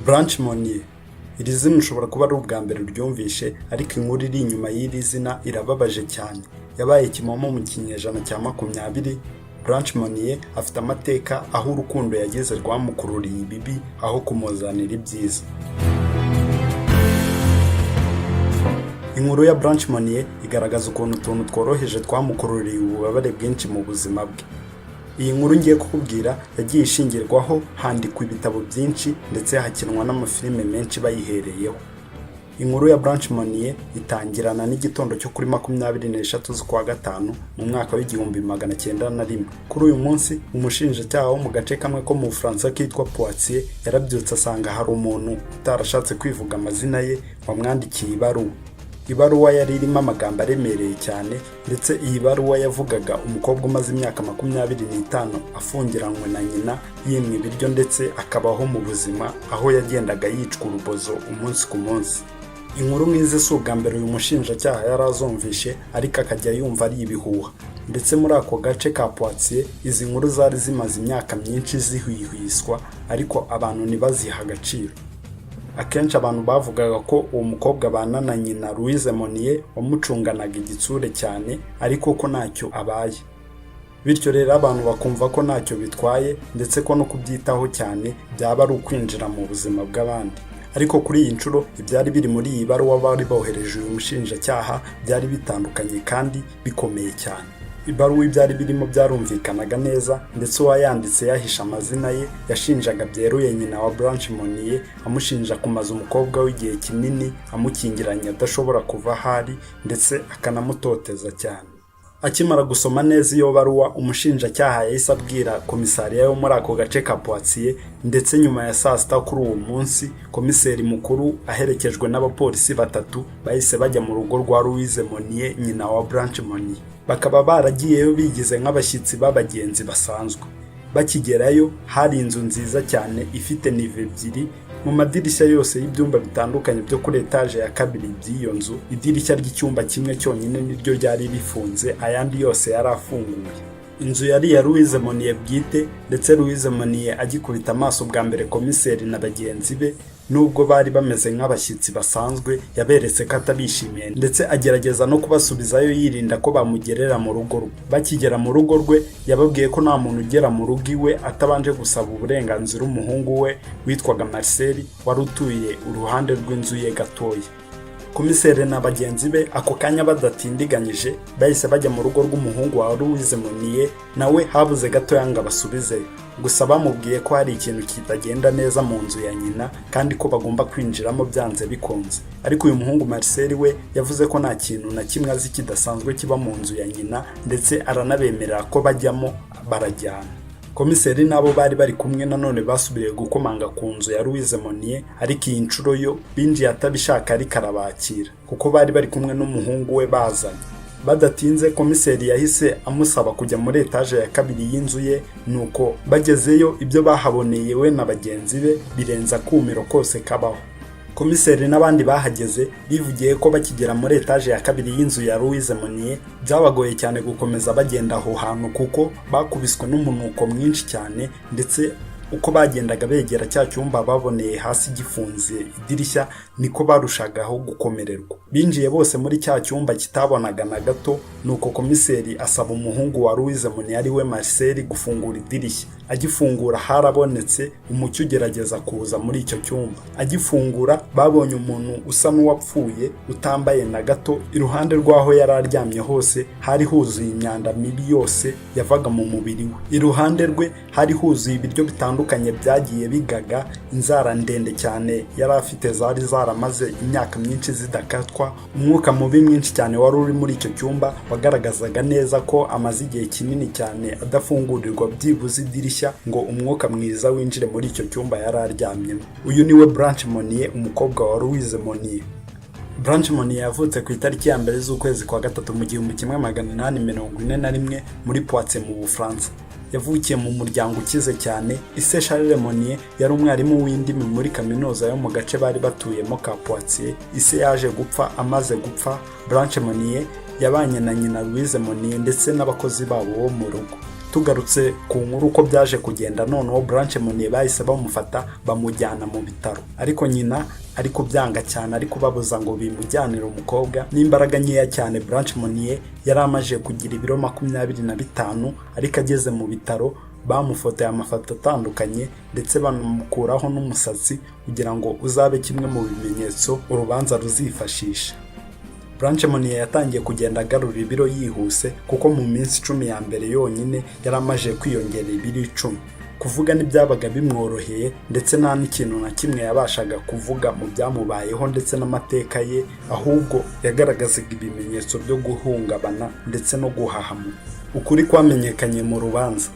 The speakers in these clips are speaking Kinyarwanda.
Blanche Monnier, iri zina ushobora kuba ari ubwa mbere uryumvishe, ariko inkuru iri inyuma y'iri zina irababaje cyane. Yabaye kimomo mu kinyejana cya 20. Blanche Monnier afite amateka aho urukundo yagize rwamukururiye ibibi aho kumuzanira ibyiza. Inkuru ya Blanche Monnier igaragaza ukuntu utuntu tworoheje twamukururiye ububabare bwinshi mu buzima bwe. Iyi nkuru ngiye kukubwira yagiye ishingirwaho, handikwa ibitabo byinshi, ndetse hakinwa n'amafilime menshi bayihereyeho. Inkuru ya Blanche Monnier itangirana n'igitondo cyo kuri 23 z'ukwa gatanu mu mwaka w'1901. Kuri uyu munsi, umushinjacyaha wo mu gace kamwe ko mu Bufaransa kitwa Poitiers yarabyutse asanga hari umuntu utarashatse kwivuga amazina ye wamwandikiye ibaruwa. Ibaruwa yari irimo amagambo aremereye cyane, ndetse iyi baruwa yavugaga umukobwa umaze imyaka 25 afungiranywe na nyina, yimwa ibiryo, ndetse akabaho mu buzima aho yagendaga yicwa urubozo umunsi ku munsi. Inkuru nk'izi si ubwa mbere uyu mushinjacyaha yari azumvishe, ariko akajya yumva ari ibihuha. Ndetse muri ako gace ka Poitiers izi nkuru zari zimaze imyaka myinshi zihwihwiswa, ariko abantu ntibazihe agaciro. Akenshi abantu bavugaga ko uwo mukobwa abana na nyina Louise Monnier wamucunganaga igitsure cyane, ariko ko ntacyo abaye. Bityo rero abantu bakumva ko ntacyo bitwaye, ndetse ko no kubyitaho cyane byaba ari ukwinjira mu buzima bw'abandi. Ariko kuri iyi nshuro, ibyari biri muri iyi baruwa bari bohereje uyu mushinjacyaha byari bitandukanye kandi bikomeye cyane. Ibaruwa ibyari birimo byarumvikanaga neza, ndetse uwayanditse yahishe amazina ye yashinjaga byeruye nyina wa Blanche Monnier, amushinja kumaza umukobwa w'igihe kinini amukingiranye adashobora kuva aho ari, ndetse akanamutoteza cyane. Akimara gusoma neza iyo baruwa, umushinjacyaha yahise abwira komisariya yo muri ako gace ka Poitiers, ndetse nyuma ya saa sita kuri uwo munsi, komiseri mukuru aherekejwe n'abapolisi batatu bahise bajya mu rugo rwa Louise Monnier, nyina wa Blanche Monnier. Bakaba baragiyeyo bigize nk'abashyitsi b'abagenzi basanzwe. Bakigerayo, hari inzu nziza cyane ifite niveaux ebyiri. Mu madirishya yose y'ibyumba bitandukanye byo kuri etaje ya kabiri by'iyo nzu, idirishya ry'icyumba kimwe cyonyine niryo ryari rifunze, ayandi yose yari afunguye. Inzu yari iya Louise Monnier bwite, ndetse Louise Monnier agikubita amaso bwa mbere komiseri na bagenzi be, nubwo bari bameze nk'abashyitsi basanzwe, yaberetse ko atabishimiye, ndetse agerageza no kubasubizayo yirinda ko bamugerera mu rugo rwe. Bakigera mu rugo rwe, yababwiye ko nta muntu ugera mu rugo iwe atabanje gusaba uburenganzira umuhungu we witwaga Marcel, wari utuye uruhande rw'inzu ye gatoya. Komiseri na bagenzi be ako kanya badatindiganyije bahise bajya mu rugo rw'umuhungu wa Louise Monnier. Nawe habuze gatoya ngo abasubizeyo, gusa bamubwiye ko hari ikintu kitagenda neza mu nzu ya nyina kandi ko bagomba kwinjiramo byanze bikunze. Ariko uyu muhungu Marcel we yavuze ko nta kintu na kimwe azi kidasanzwe kiba mu nzu ya nyina, ndetse aranabemerera ko bajyamo, barajyana. Komiseri n'abo bari bari kumwe nanone basubiriye gukomanga ku nzu ya Louise Monnier, ariko iyi nshuro yo binjiye atabishaka, ariko arabakira kuko bari bari kumwe n'umuhungu we bazanye. Badatinze, komiseri yahise amusaba kujya muri etaje ya kabiri y'inzu ye. Nuko bagezeyo, ibyo bahaboneye we na bagenzi be birenze akumiro kose kabaho. Komiseri n'abandi bahageze bivugiye ko bakigera muri etaje ya kabiri y'inzu ya Louise Monnier byabagoye cyane gukomeza bagenda aho hantu, kuko bakubiswe n'umunuko mwinshi cyane. Ndetse uko bagendaga begera cya cyumba baboneye hasi gifunze idirishya, niko barushagaho gukomererwa. Binjiye bose muri cya cyumba kitabonaga na gato, nuko komiseri asaba umuhungu wa Louise Monnier, ari we Marcel, gufungura idirishya. Agifungura harabonetse umucyo ugerageza kuza muri icyo cyumba. Agifungura babonye umuntu usa n'uwapfuye, utambaye na gato. Iruhande rw'aho yari aryamye hose hari huzuye imyanda mibi yose yavaga mu mubiri we. Iruhande rwe hari huzuye ibiryo bitandukanye byagiye bigaga. Inzara ndende cyane yari afite zari zaramaze imyaka myinshi zidakatwa. Umwuka mubi mwinshi cyane wari uri muri icyo cyumba wagaragazaga neza ko amaze igihe kinini cyane adafungurirwa byibuze idirishya ngo umwuka mwiza winjire muri icyo cyumba yari aryamyemo. Uyu niwe Blanche Monnier, umukobwa wa Louise Monnier. Blanche Monnier yavutse ku itariki ya 1 z'ukwezi kwa gatatu mu 1841 muri Poitiers mu Bufaransa. Yavukiye mu muryango ukize cyane. Ise Charles Monnier yari umwarimu w'indimi muri kaminuza yo mu gace bari batuyemo ka Poitiers. Ise yaje gupfa. Amaze gupfa, Blanche Monnier yabanye na nyina Louise Monnier ndetse n'abakozi babo bo mu rugo. Tugarutse ku nkuru uko byaje kugenda, noneho Blanche Monnier bahise bamufata bamujyana mu bitaro, ariko nyina ari kubyanga cyane, ari kubabuza ngo bimujyanire umukobwa n'imbaraga nkeya cyane. Blanche Monnier yari amaze kugira ibiro 25, ariko ageze mu bitaro bamufotoye amafoto atandukanye, ndetse banamukuraho n'umusatsi kugira ngo uzabe kimwe mu bimenyetso urubanza ruzifashisha. Blanche Monnier yatangiye kugenda agarura ibiro yihuse, kuko mu minsi 10 ya mbere yonyine yari amaze kwiyongera ibiro 10. Kuvuga ntibyabaga bimworoheye, ndetse nta n'ikintu na kimwe yabashaga kuvuga mu byamubayeho ndetse n'amateka ye, ahubwo yagaragazaga ibimenyetso byo guhungabana ndetse no guhahamuka. Ukuri kwamenyekanye mu rubanza.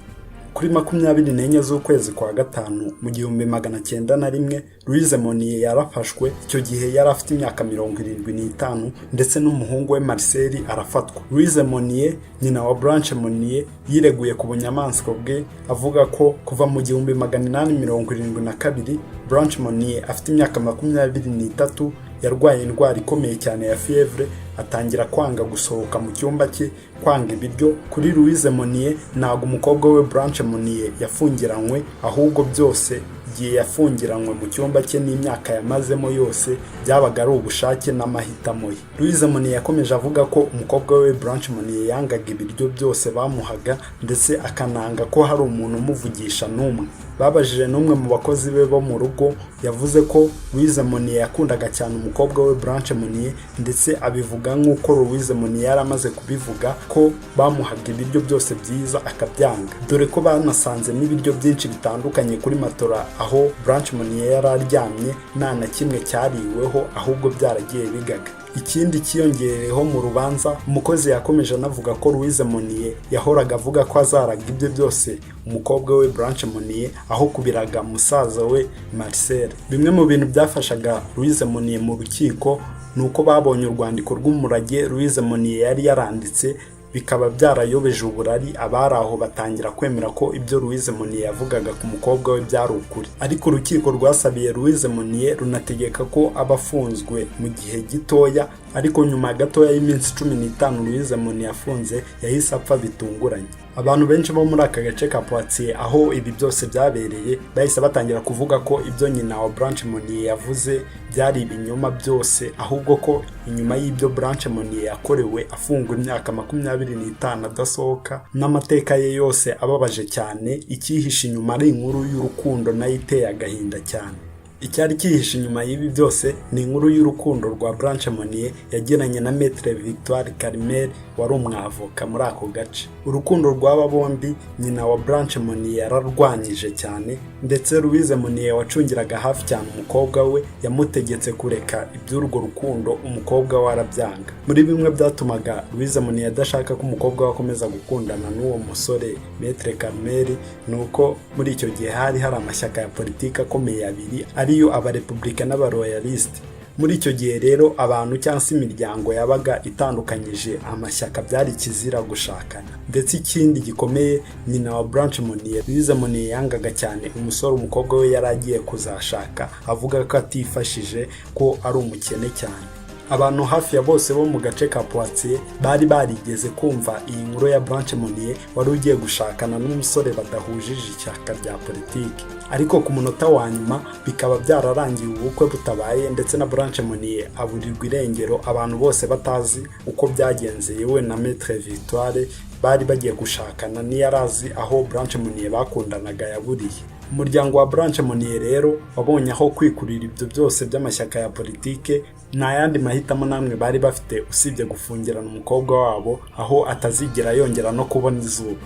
Kuri 24 z'ukwezi kwa gatanu mu 1901, Louise Monnier yarafashwe. Icyo gihe yari afite imyaka 75, ndetse n'umuhungu we Marcel arafatwa. Louise Monnier, nyina wa Blanche Monnier, yireguye ku bunyamaswa bwe, avuga ko kuva mu 1872, Blanche Monnier afite imyaka 23, yarwaye indwara ikomeye cyane ya fièvre, atangira kwanga gusohoka mu cyumba cye, kwanga ibiryo. Kuri Louise Monnier, ntabwo umukobwa we Blanche Monnier yafungiranywe, ahubwo byose igihe yafungiranywe mu cyumba cye n'imyaka yamazemo yose byabaga ari ubushake n'amahitamo ye. Louise Monnier yakomeje avuga ko umukobwa we Blanche Monnier yangaga ibiryo byose bamuhaga, ndetse akananga ko hari umuntu umuvugisha n'umwe. Babajije n'umwe mu bakozi be bo mu rugo, yavuze ko Louise Monnier yakundaga cyane umukobwa we Blanche Monnier, ndetse abivuga nk'uko Louise Monnier yari amaze kubivuga ko bamuhaga ibiryo byose byiza akabyanga, dore ko banasanze n'ibiryo byinshi bitandukanye kuri matora aho Blanche Monnier yari aryamye, nta na kimwe cyariweho, ahubwo byaragiye bigaga. Ikindi cyiyongereyeho mu rubanza, umukozi yakomeje anavuga ko Louise Monnier yahoraga avuga ko azaraga ibye byose umukobwa we Blanche Monnier aho kubiraga musaza we Marcel. Bimwe mu bintu byafashaga Louise Monnier mu rukiko ni uko babonye urwandiko rw'umurage Louise Monnier yari yaranditse, bikaba byarayobeje uburari abari aho, batangira kwemera ko ibyo Louise Monnier yavugaga ku mukobwa we byari ukuri. Ariko urukiko rwasabiye Louise Monnier, runategeka ko aba afunzwe mu gihe gitoya, ariko nyuma gatoya y'iminsi 15 Louise Monnier afunze, yahise apfa bitunguranye. Abantu benshi bo muri aka gace ka Poitiers aho ibi byose byabereye bahise batangira kuvuga ko ibyo nyina wa Blanche Monnier yavuze byari ibinyoma byose, ahubwo ko inyuma y'ibyo Blanche Monnier yakorewe afungwa imyaka 25 adasohoka n'amateka ye yose ababaje cyane, icyihishe inyuma ari inkuru y'urukundo nayo iteye agahinda cyane. Icyari cyihishe inyuma y'ibi byose ni inkuru y'urukundo rwa Blanche Monnier yagiranye na Maître Victoire Carmel, wari umwavoka muri ako gace. Urukundo rw'aba bombi nyina wa Blanche Monnier yararwanyije cyane, ndetse Louise Monnier wacungiraga hafi cyane umukobwa we yamutegetse kureka iby'urwo rukundo, umukobwa we arabyanga. Muri bimwe byatumaga Louise Monnier adashaka ko umukobwa we akomeza gukundana n'uwo musore Maître Carmel ni uko muri icyo gihe hari hari amashyaka ya politiki akomeye abiri, ariyo abarepublika n'abaroyaliste. Muri icyo gihe rero, abantu cyangwa se imiryango yabaga itandukanyije amashyaka byari kizira gushakana. Ndetse ikindi gikomeye, nyina wa Blanche Monnier, Louise Monnier, yangaga cyane umusore umukobwa we yari agiye kuzashaka, avuga ko atifashije, ko ari umukene cyane. Abantu hafi ya bose bo mu gace ka Poitiers bari barigeze kumva iyi nkuru ya Blanche Monnier wari ugiye gushakana n'umusore badahujije ishyaka rya politiki, ariko ku munota wa nyuma bikaba byararangiye ubukwe butabaye, ndetse na Blanche Monnier aburirwa irengero, abantu bose batazi uko byagenze. Yewe na Maître Victoire bari bagiye gushakana ntiyarazi aho Blanche Monnier bakundanaga yaburiye. Umuryango wa Blanche Monnier rero wabonye aho kwikurira ibyo byose by'amashyaka ya politike, nta yandi mahitamo namwe bari bafite usibye gufungirana umukobwa wabo aho atazigera yongera no kubona izuba.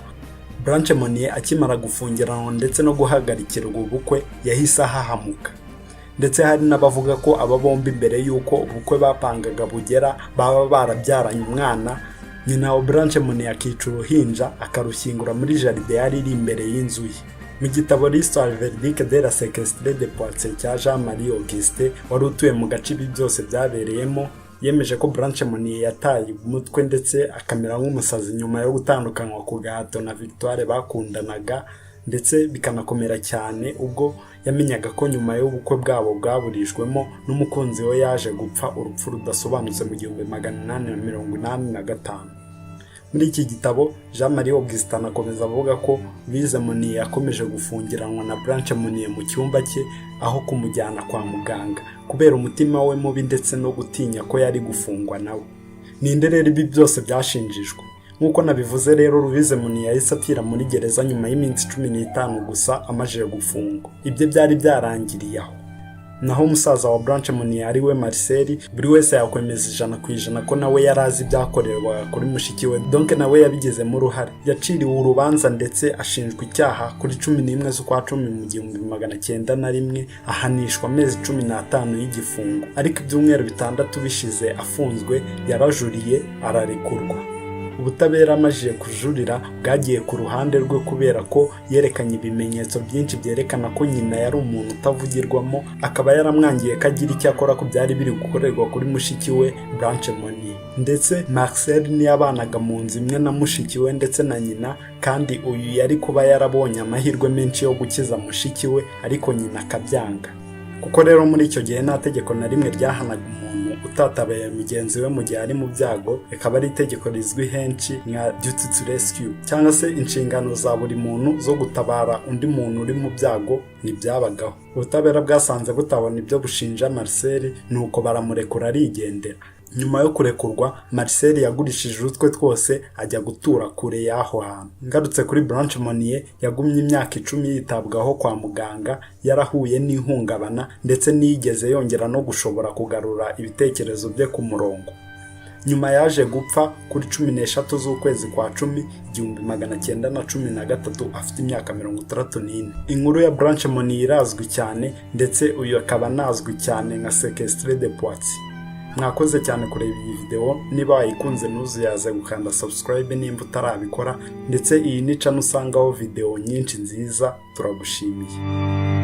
Blanche Monnier akimara gufungiranwa ndetse no guhagarikirwa ubukwe, yahise ahahamuka, ndetse hari n'abavuga ko aba bombi mbere y'uko ubukwe bapangaga bugera baba barabyaranye umwana, nyina wa Blanche Monnier akica uruhinja akarushyingura muri jardin yari iri imbere y'inzu ye. Mu gitabo L'Histoire véridique de la séquestrée de Poitiers cya Jean Marie Augustin, wari utuye mu gace ibi byose byabereyemo, yemeje ko Blanche Monnier yataye umutwe ndetse akamera nk'umusazi nyuma yo gutandukanywa ku gahato na Victoire bakundanaga, ndetse bikanakomera cyane ubwo yamenyaga ko nyuma y'ubukwe bwabo bwaburijwemo n'umukunzi we yaje gupfa urupfu rudasobanutse mu 1885. Muri iki gitabo, Jean Marie Augustin akomeza avuga ko Louise Monnier yakomeje gufungiranwa na Blanche Monnier mu cyumba cye aho kumujyana kwa muganga, kubera umutima we mubi ndetse no gutinya ko yari gufungwa nawe. Ninde rero ibi byose byashinjijwe? Nk'uko nabivuze rero, Louise Monnier yahise apfira muri gereza nyuma y'iminsi 15 gusa amajije gufungwa. Ibyo byari byarangiriye aho. Naho umusaza wa Blanche Monnier, ari we Marcel, buri wese yakwemeza 100% ko nawe yari azi ibyakorerwaga kuri mushiki we, donc nawe yabigizemo uruhare. Yaciriwe urubanza ndetse ashinjwa icyaha kuri 11 z'ukwa cumi mu 1901, ahanishwa amezi 15 y'igifungo. Ariko ibyumweru 6 bishize afunzwe, yarajuriye ararekurwa. Ubutabera amajije kujurira bwagiye ku ruhande rwe, kubera ko yerekanye ibimenyetso byinshi byerekana ko nyina yari umuntu utavugirwamo, akaba yaramwangiye ko agira icyo akora ku byari biri gukorerwa kuri mushiki we Blanche Monnier. Ndetse Marcel ntiyabanaga mu nzu imwe na mushiki we ndetse na nyina, kandi uyu yari kuba yarabonye amahirwe menshi yo gukiza mushiki we, ariko nyina akabyanga. Kuko rero muri icyo gihe nta tegeko na rimwe ryahanaga umuntu utatabaye mugenzi we mu gihe ari mu byago, rikaba ari itegeko rizwi henshi nka duty to rescue, cyangwa se inshingano za buri muntu zo gutabara undi muntu uri mu byago, ntibyabagaho. Ubutabera bwasanze butabona ibyo bushinja Marcel, nuko baramurekura arigendera. Nyuma yo kurekurwa, Marcel yagurishije utwe twose ajya gutura kure y'aho hantu. Ngarutse kuri Blanche Monnier, yagumye imyaka 10 yitabwaho kwa muganga, yarahuye n'ihungabana, ndetse ntiyigeze yongera no gushobora kugarura ibitekerezo bye ku murongo. Nyuma yaje gupfa kuri 13 z'ukwezi kwa cumi 1913, afite imyaka 64. Inkuru ya Blanche Monnier irazwi cyane, ndetse uyu akaba anazwi cyane nka Séquestrée de Poitiers. Mwakoze cyane kureba iyi video. Niba wayikunze, ntuzuyaze gukanda subscribe nimba utarabikora, ndetse iyi ni channel usangaho video nyinshi nziza. Turagushimiye.